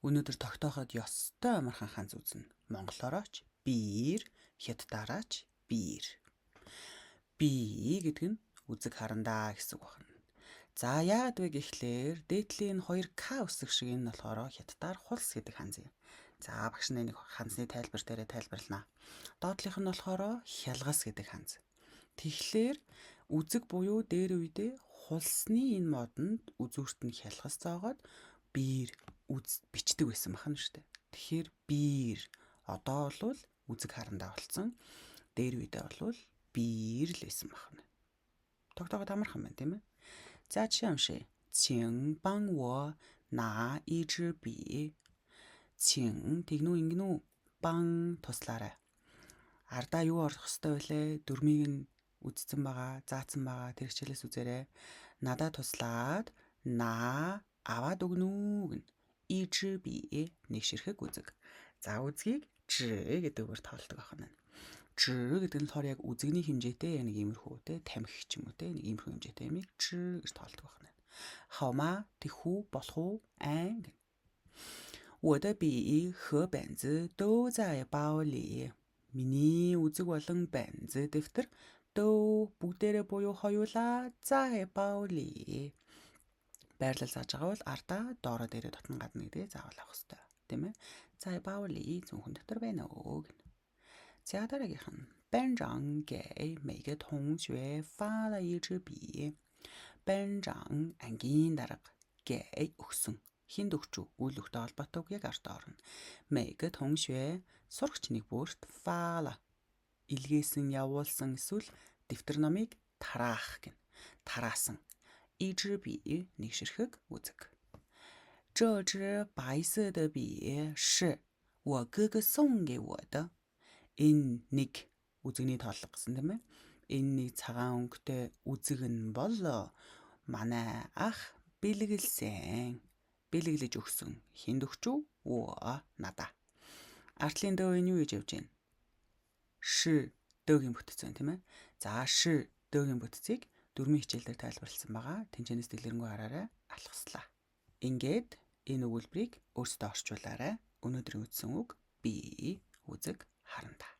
Өнөөдөр тогтооход ёстой амархан ханз үзнэ. Монголоороо ч биер, хятадаараа ч биер. Би гэдэг нь үзэг харандаа гэсэн үг байна. За яагаад вэ гэхлээр дээдлийн 2К үсэг шиг энэ нь болохоор хятадаар хулс гэдэг ханз юм. За багш нь нэг ханзны тайлбар дээрээ тайлбарлана. Доотлих нь болохоор хялгас гэдэг ханз. Тэгэхээр үзэг буюу дээр үедээ хулсны энэ модонд үзүүрт нь хялгас зоогоод биер үз бичдэг байсан бахан шүү дээ. Тэгэхээр биер одоо бол үзэг харандаа болцсон. Дээр үедээ бол биер л байсан бахан. Тогтоогод амархан байна тийм ээ. За жишээ уншъя. 请帮我拿一支笔. 请 тэгнүү ингэнүү бан туслаарай. Ардаа юу орох ёстой вүлээ? Дөрмийг нь үздсэн байгаа, заасан байгаа. Тэр хичээлээс үзээрэй. Надаа туслаад на аваад өгнө үү гэнэ. 一支笔 нэг ширхэг үзэг. За үзгийг 支 гэдэг үгээр тоолдог байна. 支 гэдэг нь болохоор яг үзэгний хэмжээтэй нэг иймэрхүү те тамхи ч юм уу те нэг иймэрхүү хэмжээтэй юмыг 支 гэж тоолдог байна. 好嗎 тэхүү болох уу айн гэнэ. 我的笔和本子都在包裡. Миний үзэг болон 本子 дэвтэр 都 бүгдээрээ буюу хоёулаа 在包裡. Байрлал зааж байгаа бол ардаа доороо дээрээ дотн гадна гэдгээ заавал авах хэрэгтэй тийм ээ. 在包裡 зөнхөн дотор байна оо гэнэ. За дараагийнх нь 班長給每個同學發了一支筆. 班長 ангийн дарга 給 өгсөн. Хүнд өгч үү? Үйл үгтэй холбоотой үг яг ард орно. 每個同學 сурагч нэг бүрт 發了 илгээсэн, явуулсан эсвэл дэвтэр номыг тараах гэнэ. Тараасан. 一支筆 нэг ширхэг үзэг. 這支白色的筆是我哥哥送給我的. Энэ нэг үзэгний тоолго гэсэн тийм ээ. Энэ нэг цагаан өнгөтэй үзэг нь бол манай ах бэлэглэсэн. Бэлэглэж өгсөн. Хүнд өгч үү? 我 надаа. Артлын 的 энэ юу гэж явж байна? 是 дөөгийн бүтцэн тийм ээ. За 是 дөөгийн бүтцийг дөрмийн хичээл дээр тайлбарласан байгаа. Тэнцэнээс дэлгэрэнгүй хараарай. Алхаслаа. Ингээд энэ өгүүлбэрийг өөрсдөө орчуулаарай. Өнөөдрийн үздсэн үг би үзэг харандаа.